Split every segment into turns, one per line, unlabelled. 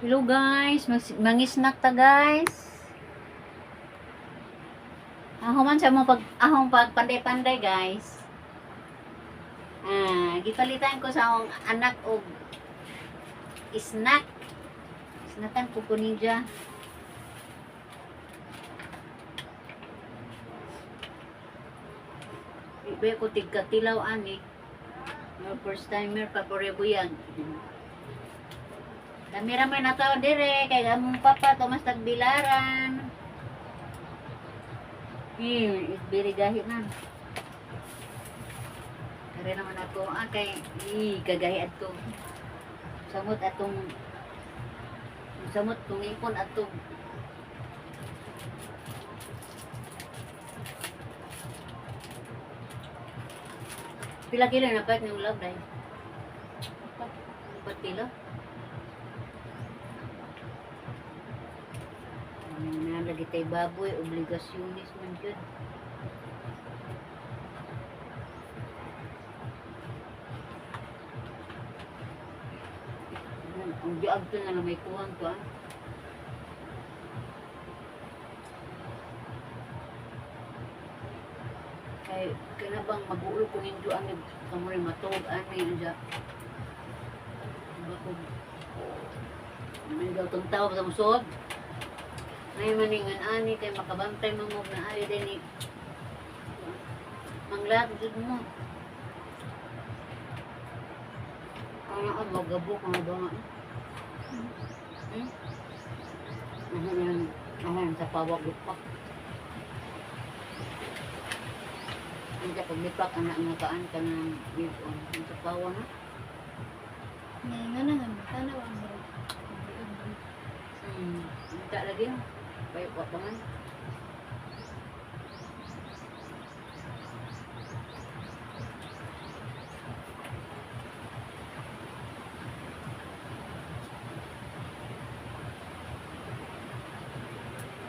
Hello guys, mangisnak ta, guys. Ako man sa mo pag ahong pagpanday-panday, guys. Ah, gipalitan ko sa akong anak og snack. Snackan ko ninja. Iba ko tigkatilaw ani. Mga first timer pa yan. Kami ra may nataw dire kay among papa Tomas Tagbilaran. Is very gahi man. Kare naman ako kay i kagahi adto. Samot atong samot kung ipon atong. Pila kilo na pa ng love dai? 4 kilo. Na lagi tay baboy, obligasyonis man jud. Ang biag to na lang may kuwang to ah. Kay kana bang magulo kung ninyo ang kamo rin matuog ani unsa. Ba ko may daw tong tao sa musod. May maningan ani kay makabantay mamog na ayo din ni manglat jud mo. Ano ang magabok ang ba nga? Hmm? Ano sa pawag lupak. Ang sa paglipak anak nga kaan ka ng on ang sa pawa na.
Nga nga na nga tanaw ang murag.
Unta lagi. Bayo pa pa man.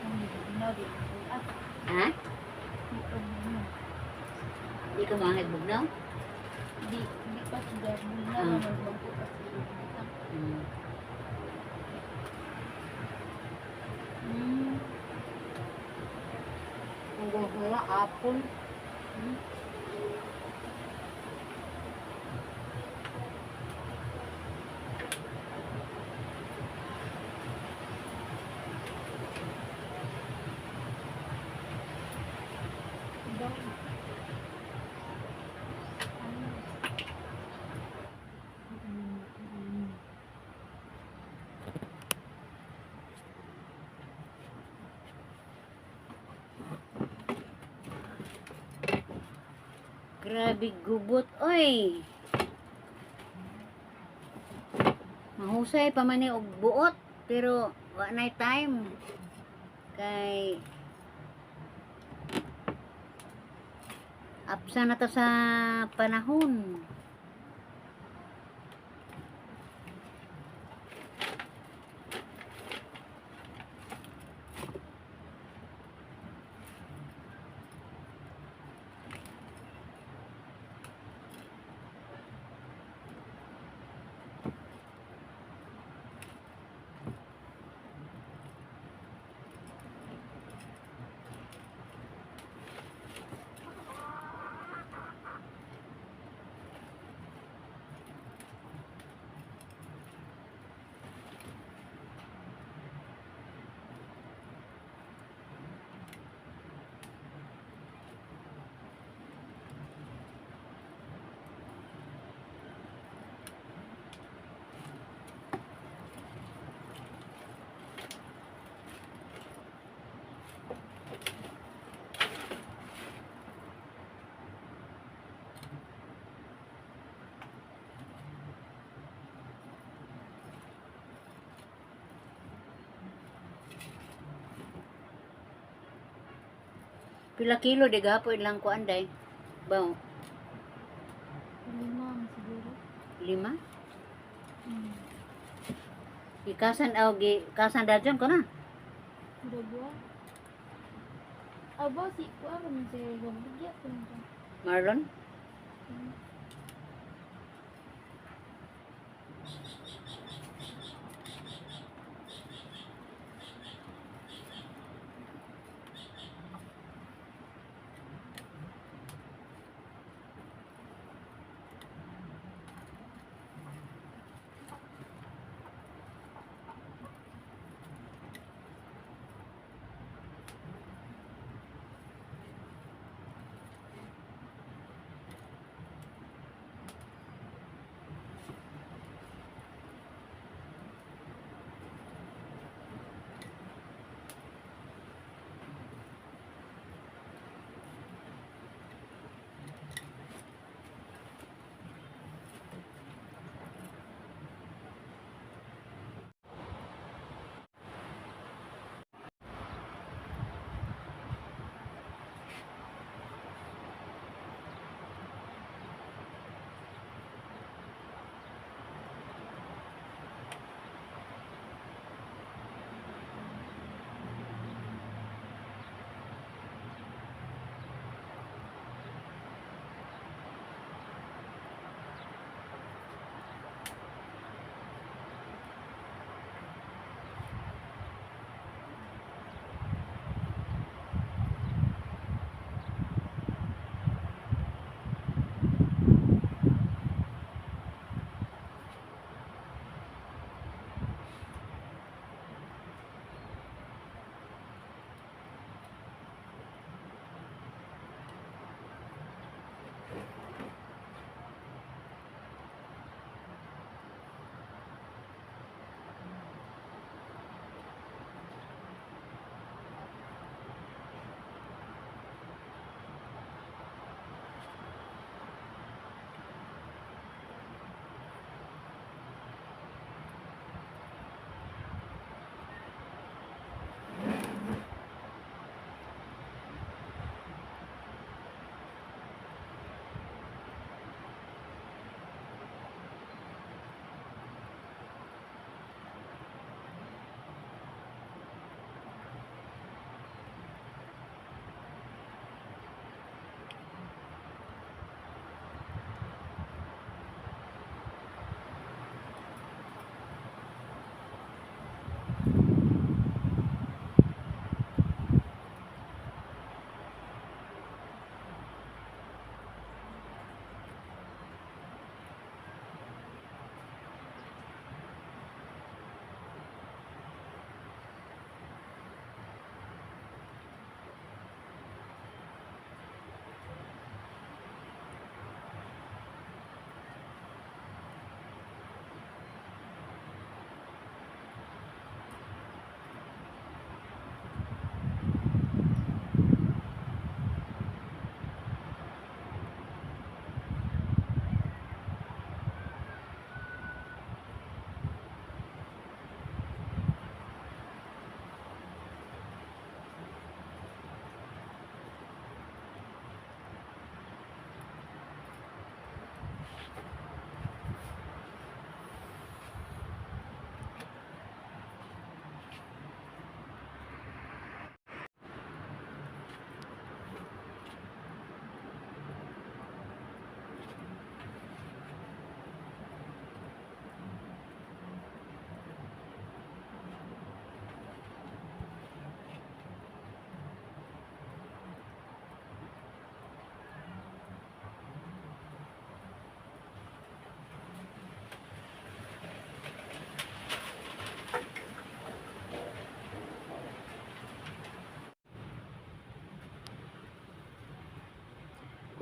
Ang ginaw di ah.
Ha?
Di pa mo.
Di ka mangit bugnaw?
Di di pa siya bugnaw magbangko pa siya.
Ang gulo apple.
Daw.
Grabe gubot, oy. Mahusay pa man ni og buot, pero wa nay time. Kay apsa na to sa panahon. Pila kilo di gahapon lang ko anday? Baw,
5 man siguro.
5?
Hmm.
Ikasan aw gi kasan dadyon ko na.
Murag wa. Aba si kuan man si Gabigya ko na.
Marlon?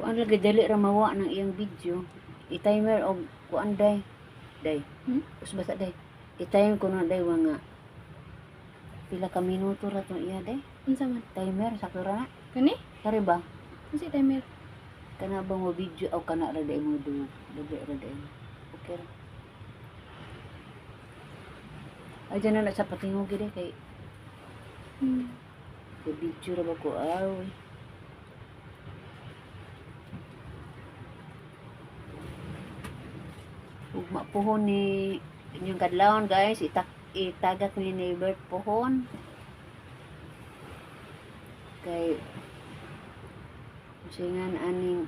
Kuan lagi dali ra mawa ng iyang video. I-timer og kuan day. Day.
Hmm?
Usbasa day. I-time ko na day wa nga pila ka minuto ra tong iya day.
Unsa man?
Timer sakto ra na.
Kani?
Kari ba?
Unsa timer?
Kana ba mo video o kana ra day mo do. Dali ra day. Okay ra. Ay dyan na na sa patingog gid kay kay video ra ba ko aw. Ugma pohon ni inyong kadlawon guys, itagak ni neighbor pohon. Kay singan aning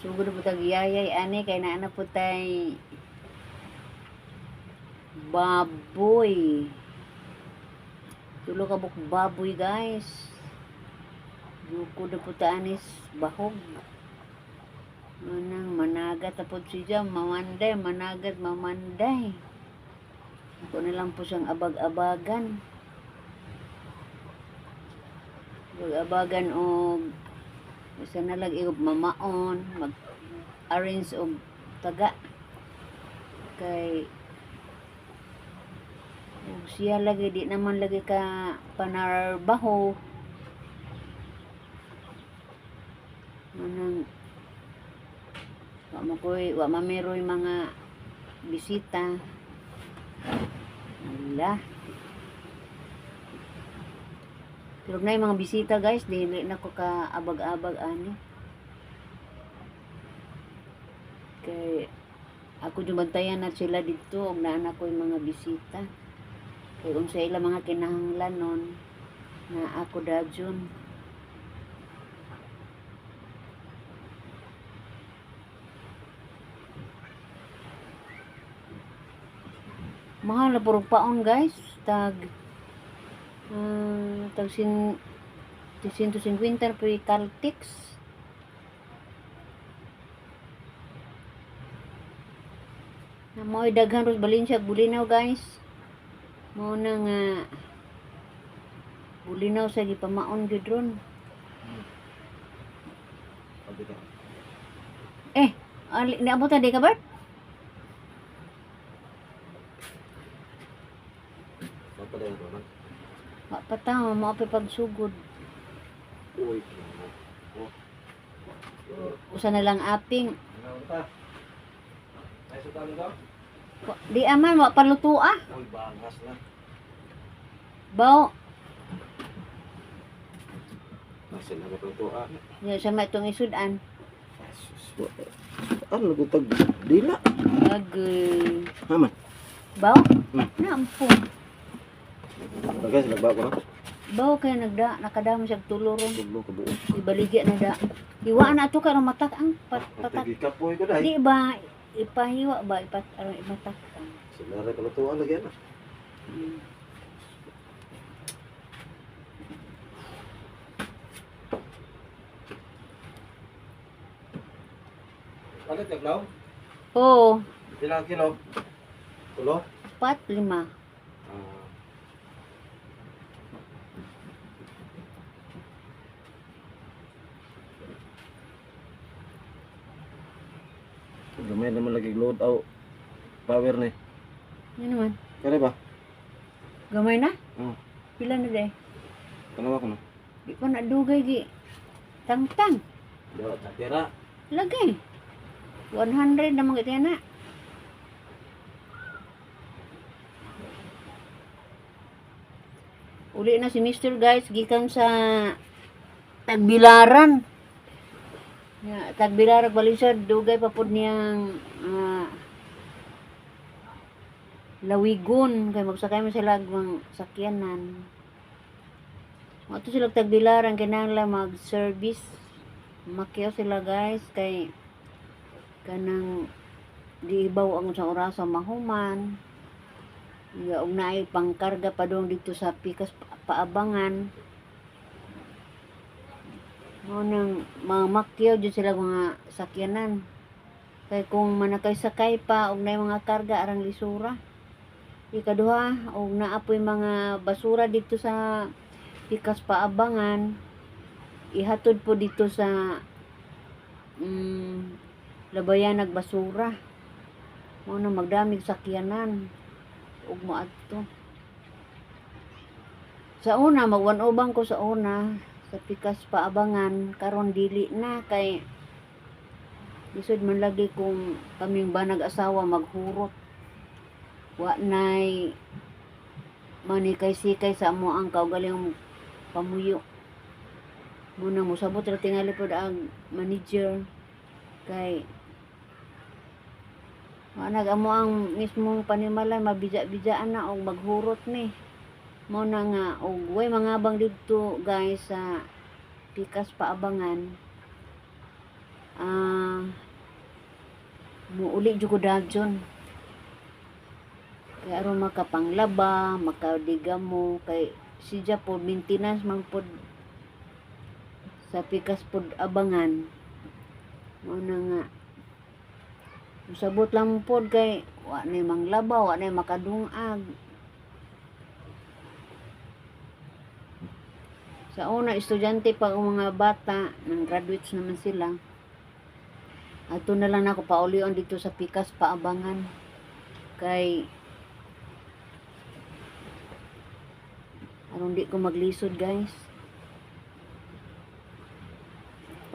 sugod po tag yayay ani kay naa na po tay baboy. Tulo ka buok baboy guys. Bukod na po ta anis bahog. Manang managat na po siya, mamanday, managat, mamanday. Ako na lang po siyang abag-abagan. Abag-abagan og isa na lang og mamaon, mag-arrange og taga. Kay ug siya lagi di naman lagi ka panarbaho. Manang wa mo koy wa mamiroy mga bisita. Ala. Pero na yung mga bisita guys, dili na ko ka abag-abag ani. Kay ako jubantayan na sila dito og naa na ko'y mga bisita. Kay unsa ila mga kinahanglanon na ako dajon. Mahal na puro paon guys, tag tag sin 350 na po yung Caltex. Na mo'y daghan ros Valencia Bulinaw guys. Mao na nga Bulinaw sa gipamaon gyud ron.
Sabi ka.
Eh, ali, niabot na di ka Bert?
Papadayon ko man.
Wa pa ta, mao pa pagsugod.
Uy. Oh.
Usa na lang aping.
Ano ta? Ay, sa talo ka?
Di aman wa paluto ah.
Uy, bangas na.
Baw,
Nasa na ka to ah.
ya sa may itong isudan.
Ano gutag dila?
Agay.
Haman.
Baw? Naampong.
Bagay sila ba ko na?
Baw kay nagda nakadamo siya tulo ron.
Tulo ka buo.
Ibaligya na da. Iwaan na ato karon matak ang patak.
Kapoy ko dai.
Di ba ipahiwa ba ipat aron imatak ang.
Sila ra kalutuan lagi ana. Palit naglaw?
Oo,
Pila kilo? Tulo?
pat lima.
Ah. Gamay naman lagi load out power ni.
Ano naman?
Kare ba?
Gamay na?
Oh,
Pila na day?
tanawa ko na.
Di pa na dugay gi. Tangtang.
Daw tira.
Lagay. 100 na mga na. Uli na si Mr. guys gikan sa Tagbilaran. Ya, Tagbilaran Valencia dugay pa pud niyang lawigon kay magsakay man sila og mga sakyanan. Ato sila Tagbilaran kinahanglan mag-service. Makyaw sila guys kay kanang giibaw ang sa orasa mahuman. Ya og naay pangkarga pa dong dito sa pikas paabangan. Mao nang mamakyaw jud sila mga sakyanan. Kay kung manakay-sakay pa og naay mga karga arang lisura. Ikaduha og naa poy mga basura dito sa pikas paabangan. Ihatod po dito sa labayan nagbasura. Mao na magdamig sakyanan ug moadto. Sa una magwan-ubang ko sa una sa pikas paabangan, karon dili na kay lisod man lagi kung kaming banag asawa maghurot. Wa nay manikay-sikay sa amo ang kaugalingong pamuyo. Muna mosabot ra tingali pod ang manager kay wa nag amo ang mismong panimalay mabija-bijaan na og maghurot ni. Mao na nga og way mangabang didto, guys, sa pikas paabangan. Ah, muuli jud ko dajon. Kay aron makapanglaba, makadigamo kay siya po maintenance man pod sa pikas pod abangan. Mao na nga musabot lang pod kay wa nay manglaba, wa nay makadungag. Sa una, estudyante pa ang mga bata, nang graduates naman sila. Ato na lang nako paulion dito sa pikas paabangan. Kay aron di ko maglisod, guys.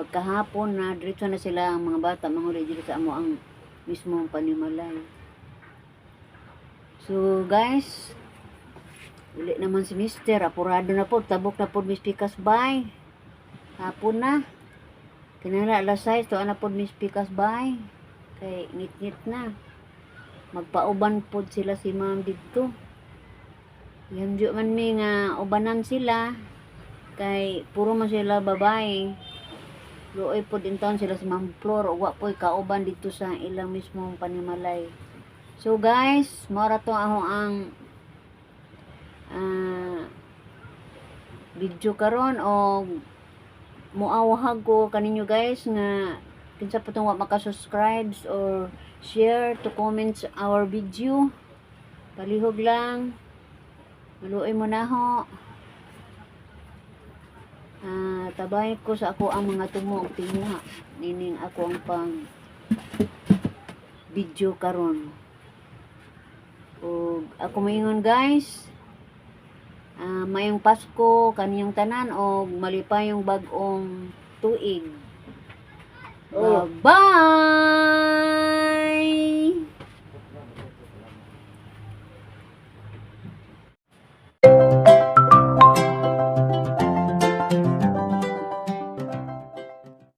Pagkahapon na, diretso na sila ang mga bata, manguli dito sa amo ang mismong panimalay. So guys, uli naman si Mister, apurado na po, tabok na po Miss Pikas bay. Hapon na. Kinahanglan alas 6, tuwa na po Miss Pikas bay. Kay ngit-ngit na. Magpauban pod sila si ma'am didto. Yamjo man mi nga ubanan sila kay puro man sila babae. Luoy pod intawon sila si Ma'am Flor ug wa po'y kauban dito sa ilang mismong panimalay. So guys, mao ra to ako ang video karon og muawhag ko kaninyo, guys, nga kinsa pa tong wa maka-subscribe or share to comments our video, palihog lang, maluoy mo na ho. Ah, tabay ko sa ako ang mga tumo og tinguha nining ako ang pang video karon. Ug ako moingon, guys, maayong Pasko kaniyong tanan og malipayong bag-ong tuig.
Oh.
Bye-bye.